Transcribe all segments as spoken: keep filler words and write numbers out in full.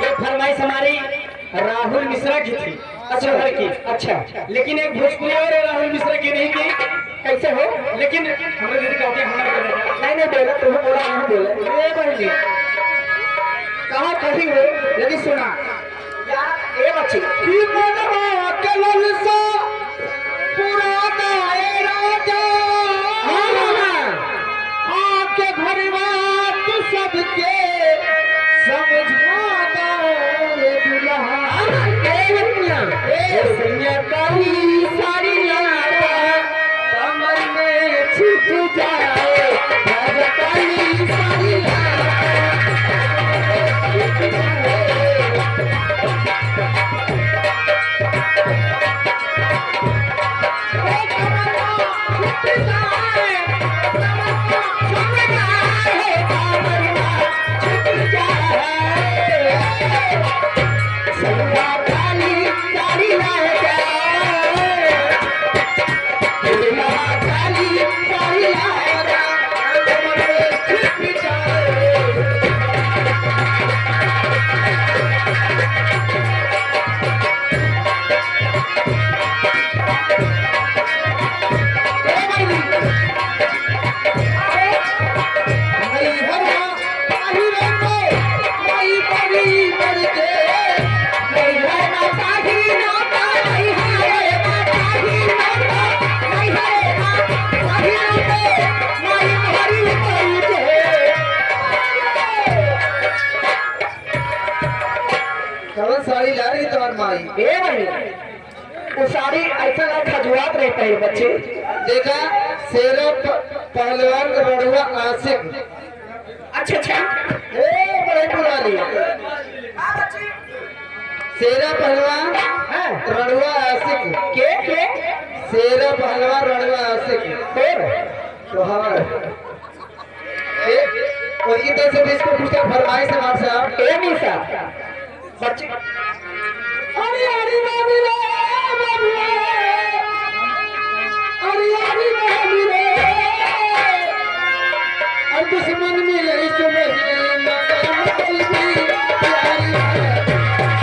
ये फरमाइश हमारी राहुल मिश्रा की थी, अच्छा। शहर की। अच्छा। लेकिन एक भोजपुरी और है राहुल मिश्रा की, नहीं की। कैसे हो? लेकिन हमरे दीदी कहते हैं, हमरे दीदी। नहीं, नहीं, बोला, तुम्हें बोला, नहीं बोला। ए बहनी, कहाँ कहीं हो, लेकिन सुना। ए बच्ची। कि मनवा के ललसा पुराना ए राजा। हाँ, हाँ। आके घरवा तू सबके समझाना ए दुल्हा। ए बनिया। ए सैया काली साड़ी लाया, कमर में छिप जाए, राजा काली साड़ी लाया। कवन साड़ी ला रही तुम्हार माई? ए भाई, वो साड़ी ऐसा ना खजुआत रहता है बच्चे। देखा, शेरा प-, पहलवान रड़ुआ आशिक। अच्छा, अच्छा। ए, बड़े पुरानी। शेरा पहलवान, हाँ। रड़ुआ आशिक। के, के? शेरा पहलवान रड़ुआ आशिक। फिर? तो हमारे। ए, उनकी तरफ से बीस को पूछा, फरमाइश है बादशाह। ए, नहीं साहब। बच्चे। अरे, अरे, बाबू रे, बाबू रे। अरे, अरे, बाबू रे। और दुश्मन मिले इस महीने में, प्यारी।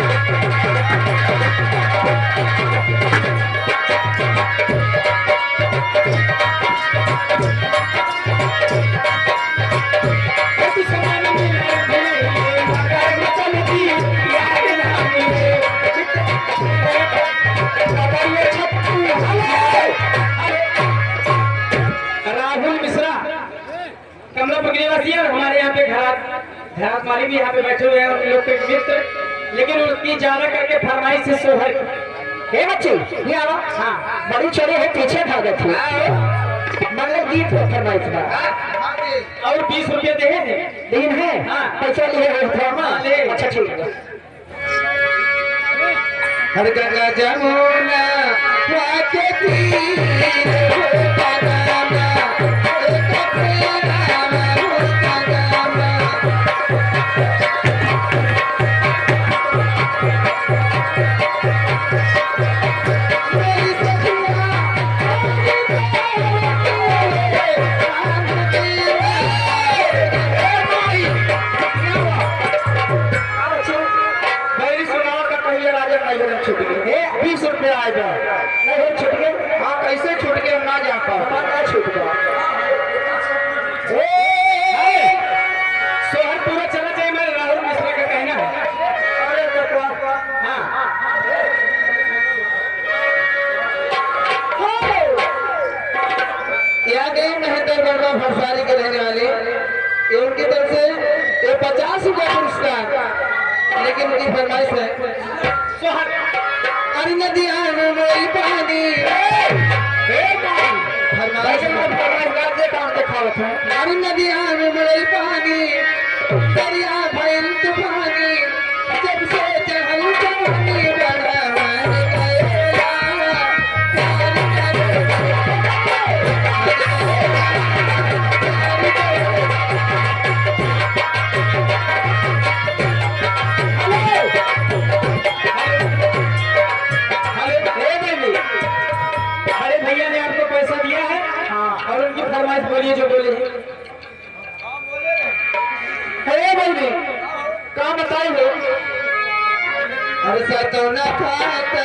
राहुल मिश्रा, कमलापुर के निवासी है, हमारे यहाँ पे घरात, घरात वाले भी यहाँ पे बैठे हुए हैं, उन लोग के मित्र, लेकिन उनकी ज्यादा करके फरमाइश है सोहर। हे बच्चे, ये आओ। हाँ। बड़ी चोरी है, पीछे भागत है। हाँ। मंगल गीत पे फरमाइश बा। और बीस रुपये दे हैं। दिन है? हाँ। पैसा लिए हो तो। हाँ, ले। अच्छा, ठीक है। हर गंगा जमुना पहली सुनाओ तो पहले राजा नैहर छूट गए। ए, बीस रुपया आए बा। नैहर छूट गए? हाँ, कैसे छूट गए, हम ना जान पाओ। हमार ना छूट गए। ए, ए, सोहर पूरा चला जाए, मैं राहुल मिश्रा का कहना है। अरे, तो क्या? हाँ। यहाँ गए महेंद्र वर्मा भरसारी के रहने वाले, ये उनकी तरफ से ये पचास रुपया पुरस्कार, लेकिन उनकी फरमाइश है। सोहर। अरे नदिया में मोई पानी। ए, ए, कौन? फरमाइश है। फरमाइश गाड़ दे, काम दिखावत है। अरे नदिया में मोई पानी, दरिया भइल तूफानी, जब से चढ़ल जवानी बड़ा मन करेला। हेलो, ए बेबी, बड़े भैया ने आपको पैसा दिया है, हाँ, और उनकी फरमाइश बोलिए जो बोले हैं। अरे भाई रे, का बताई हो? अरे सतौना खाता।